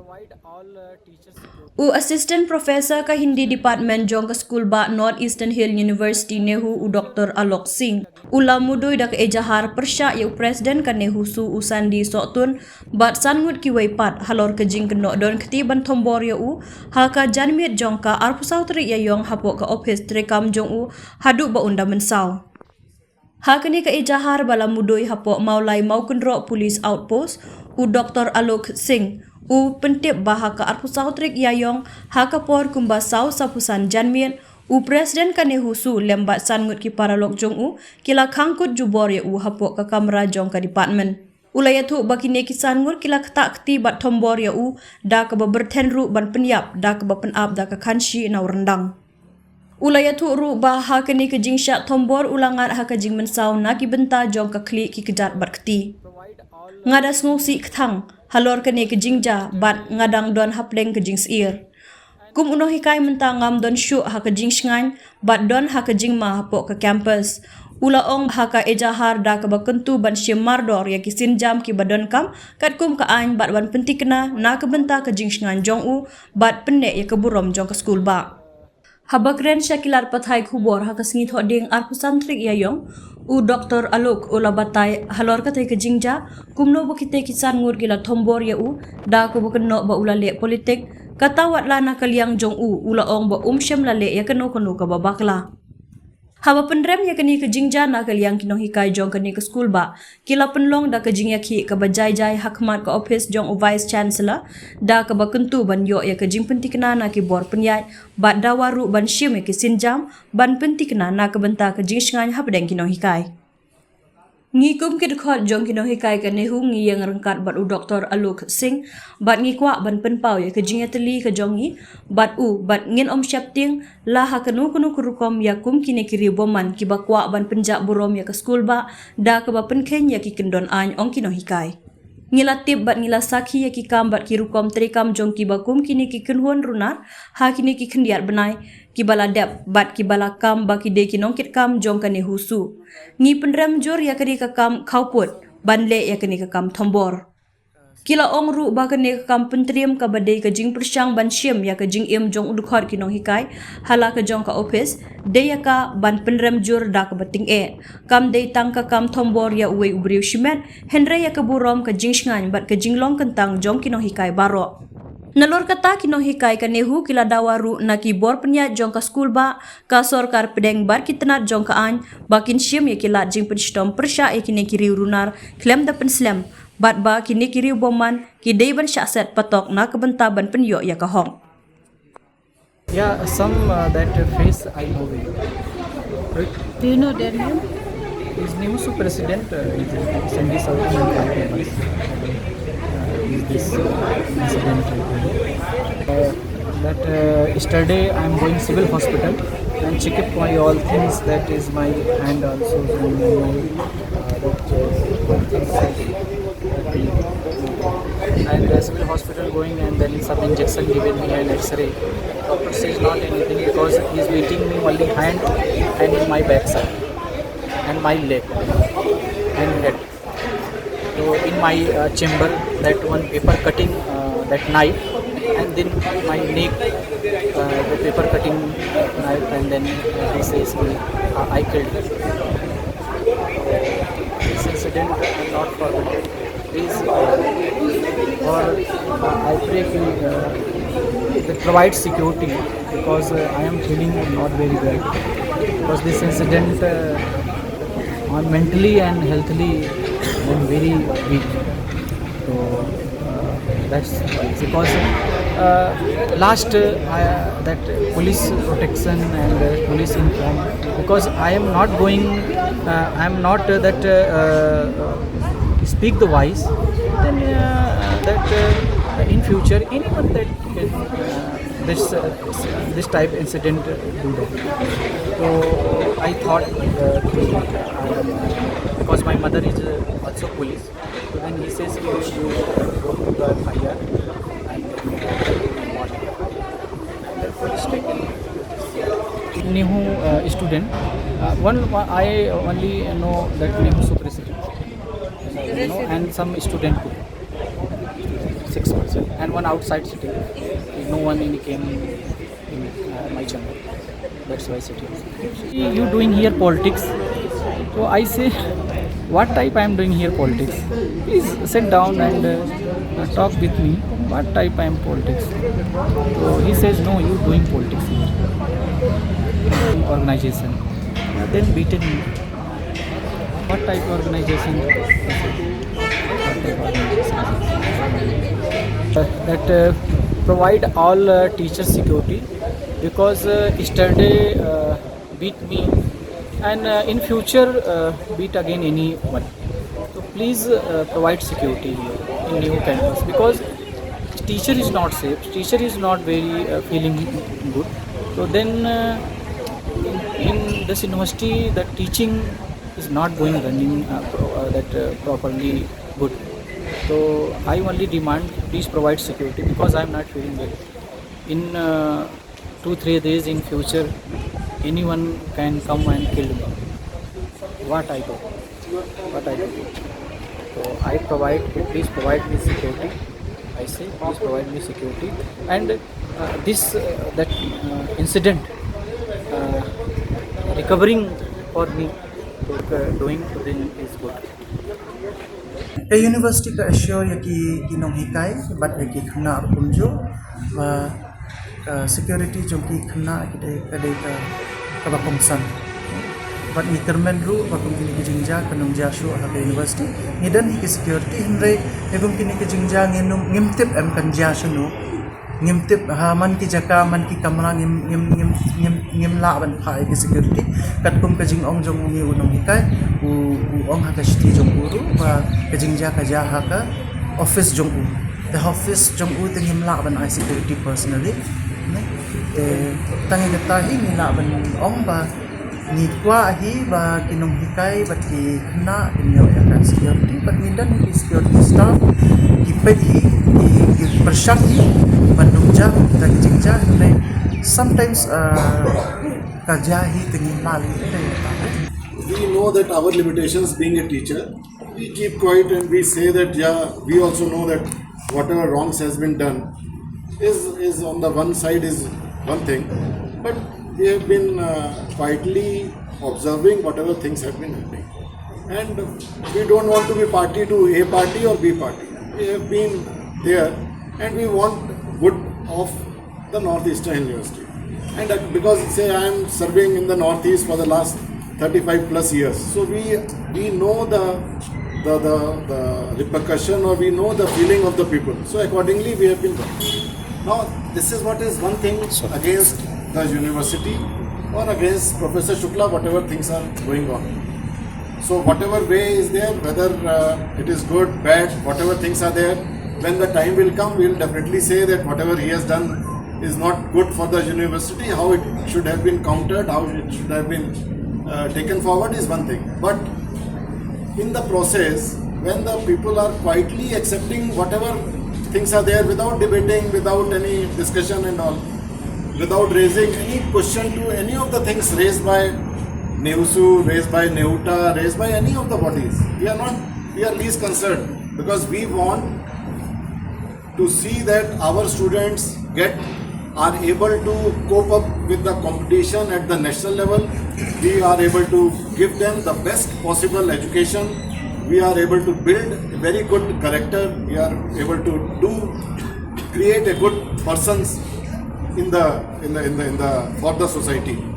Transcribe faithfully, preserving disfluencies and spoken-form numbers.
U Assistant Professor ka Hindi Department jong ka Skulbah North Eastern Hill University NEHU, u Doctor Alok Singh, u la mudui da ka ejahar pyrshah ïa u President ka NEHUSU, u Sandy Sohtun, bad san ngut kiwei pat halor ka jingkynnoh don kti ban thombor ïa u ha ka janmiet jong ka arphew saw tarik Ïaïong hapoh ka ophis treikam jong u haduh ba un da mynsaw. Ha kane ka ejahar ba la mudui hapoh Mawlai Mawkynroh Police Outpost, u Doctor Alok Singh u pyntip ba ha ka arphew saw tarik Ïaïong ha ka por kumba saw sawphew san janmiet, u President ka NEHUSU lem bad san ngut ki paralok jong u ki la khang kut jubor ïa u hapoh ka kamra jong ka department. U la ïathuh ba kine ki san ngut ki la ktah kti bad thombor ïa u da kaba byrthen ruh ban pynïap da kaba pynap da ka khanshi na u ryndang. U la ïathuh ruh ba ha kane ka jingshah thombor u la ngat ha ka jingmynsaw na ki bynta jong ka khlieh, ki kjat bad kti. Nga da sngewsih kthang halor kane ka jingjia bad nga dang don hapdeng ka jingsyier. Kum u nonghikai mynta ngam don shuh ha ka jingshngaiñ bad don ha ka jingma hapoh ka campus. U la ong ha ka ejahar da kaba kyntu ban shim mardor ïa ki sienjam kiba donkam katkum ka aiñ bad ban pynthikna na ka bynta ka jingshngaiñ jong u bad pynneh ïa ka burom jong ka skulbah. Haba kren sha ki lad pathai khubor ha ka sngi Thohdieng arphew san tarik Ïaïong, u Doctor Alok u la batai halor katei ka jingjia, kumno ba kitei ki san ngut ki la thombor ïa u da kaba kynnoh ba u la leh politik. Kata wat la na ka liang jong u, u la ong ba um shym la leh ïa kano kano kaba bakla. Haba pynrem ïa kane ka jingjia na ka liang ki nonghikai jong kane ka skulbah ki la pynlong da ka jingïakhih kaba jai jai ha khmat ka ophis jong u Vice Chancellor da kaba kyntu ban ïoh ïa ka jingpynthikna na ki bor pynïaid bad dawa ruh ban shim ïa ki sienjam ban pynthikna na ka bynta ka jingshngaiñ hapdeng ki nonghikai. Ngi kum ki dkhot jong ki nonghikai ka NEHU ngi ïeng ryngkat bad u Doctor Alok Singh bad ngi kwah ban pynpaw ïa ka jingïatylli ka jong ngi bad u bad ngin ym sheptieng la ha kano kano ka rukom ïa kum kine ki riew bymman kiba kwah ban pynjah burom ïa ka skulbah da kaba pynkheiñ ïa ki kyndon aiñ, ong ki nonghikai. Ngi la tip bad ngi la sakhi ïa ki kam bad ki rukom treikam jong kiba kum kine ki kynhun runar ha kine ki khyndiat bnai kiba la dep bad kiba la kam ba ki dei ki nongkitkam jong ka NEHUSU. Ngi pynrem jur ïa kane ka kam khawpud ban leh ïa kane ka kam thombor. Ki la ong ruh ba kane ka kam pyntriem kaba dei ka jingpyrshang ban shim ïa ka jingim jong u dkhot ki nonghikai ha la ka jong ka ophis, dei ïa ka ban pynrem jur da kaba tyngeh. Kam dei tang ka kam thombor ïa uwei u briew shimet, hynrei ïa ka burom, ka jingshngaiñ bad ka jinglong kyntang jong ki nonghikai baroh. Nalor kata ki nonghikai ka NEHU ki la dawa ruh na ki bor pynïaid jong ka skulbah, ka sorkar pdeng bad ki tnat jong ka aiñ ba kin shim ïa ki lad jingpynshitom pyrshah ïa kine ki riew runar khlem da pynslem bad ba kine ki riew bymman ki dei ban shah set patok na ka bynta ban pynïoh ïa ka hok. Yeah, some uh, that uh, face I know very well. Right? Do you know their name? Is NEHUSU president, uh, is Sandy Sohtun and five members. Uh, is this uh, incident. Uh, that uh, yesterday I am going civil hospital and check up my all things. That is my hand also, and my uh, that uh, all things. And uh, civil hospital going, and then some injection given me and X-ray. Doctor says not anything because he is beating me only hand and in my backside and my leg and head. So in my uh, chamber, that one paper cutting, uh, that knife, and then my neck, uh, the paper cutting knife, and then uh, he says, uh, "I killed." This incident will not forget. Please, uh, or uh, I pray ki, uh, they provide security because uh, I am feeling not very well because this incident uh, on mentally and healthily I am very weak. So uh, that's because uh, last uh, I, that police protection and uh, police inform because I am not going, uh, I am not uh, that uh, uh, speak the voice. Then uh, that uh, in future anyone that can uh, this uh, this type incident uh, do that. So I thought uh, um, because my mother is uh, also police, so then he says you you go to the F I R and then you want F I R. And then police taken. NEHU uh, student. Uh, one I only know that NEHUSU president, you know, and some student too. Six months. and one outside sitting. No one in came in uh, my chamber. That's why sitting. You doing here politics? So I say, what type I am doing here politics? Please sit down and uh, talk with me. What type I am politics? So he says, no, you doing politics here. Organization. Then beaten me. What type of organization? What type of organization? Uh, that uh, provide all uh, teacher security because uh, yesterday uh, beat me and uh, in future uh, beat again anyone. So please uh, provide security here in new campus because teacher is not safe. Teacher is not very uh, feeling good. So then uh, in, in this university, the teaching is not going running uh, pro- uh, that uh, properly good. So I only demand, please provide security because I am not feeling well. In uh, two three days in future, anyone can come and kill me. What I do? What I do? So I provide, please provide me security. I say, please provide me security. And uh, this uh, that uh, incident, uh, recovering for me, uh, doing today is good. Ka university ka assure ïa ki ki nonghikai bad ïa ki khynnah ruh kumjuh ba ka security jong ki khynnah ki dei ka dei ka kaba kongsan. Bad ngi kyrmen ruh ba kum kine ki jingjia kan ym jia shuh ha ka university. Ngi don hi ki security, hynrei ïa kum kine ki jingjia ngim ngim tip em kan jia shano. Ngim tip ha man ki jaka, man ki kamra, ngim ngim ngim ngim ngim lah ban phah ïa ki security. Katkum ka jingong jong une u nonghikai, u u ong ha ka shithi jong u ruh ba ka jingjia ka jia ha ka office jong u. Te office jong u te ngim lah ban ai security personally. Te tang ïa kata hi ngi lah ban ong ba ngi kwah hi ba ki nonghikai bad ki khynnah kin ïoh ïa ka security bad ngi don hi ki security staff ki peit hi, ki ki pyrshang hi ban nang jia kita ki jingjia. Hynrei sometimes uh, ka jia hi te ngim lah leh. We know that our limitations being a teacher, we keep quiet and we say that, yeah, we also know that whatever wrongs has been done is, is on the one side is one thing, but we have been uh, quietly observing whatever things have been happening. And we don't want to be party to A party or B party. We have been there and we want good of the Northeastern University. And uh, because, say, I am serving in the Northeast for the last thirty-five plus years, so we we know the the, the the repercussion, or we know the feeling of the people. So accordingly, we have been working. Now, this is what is one thing against the university or against Professor Shukla, whatever things are going on. So whatever way is there, whether uh, it is good, bad, whatever things are there, when the time will come, we will definitely say that whatever he has done is not good for the university, how it should have been countered, how it should have been uh, taken forward is one thing. But in the process, when the people are quietly accepting whatever things are there without debating, without any discussion and all, without raising any question to any of the things raised by NEUSU, raised by NEUTA, raised by any of the bodies. We are not, we are least concerned because we want to see that our students get, are able to cope up with the competition at the national level. We are able to give them the best possible education. We are able to build a very good character. We are able to do, create a good persons in the in the in the in the for the society.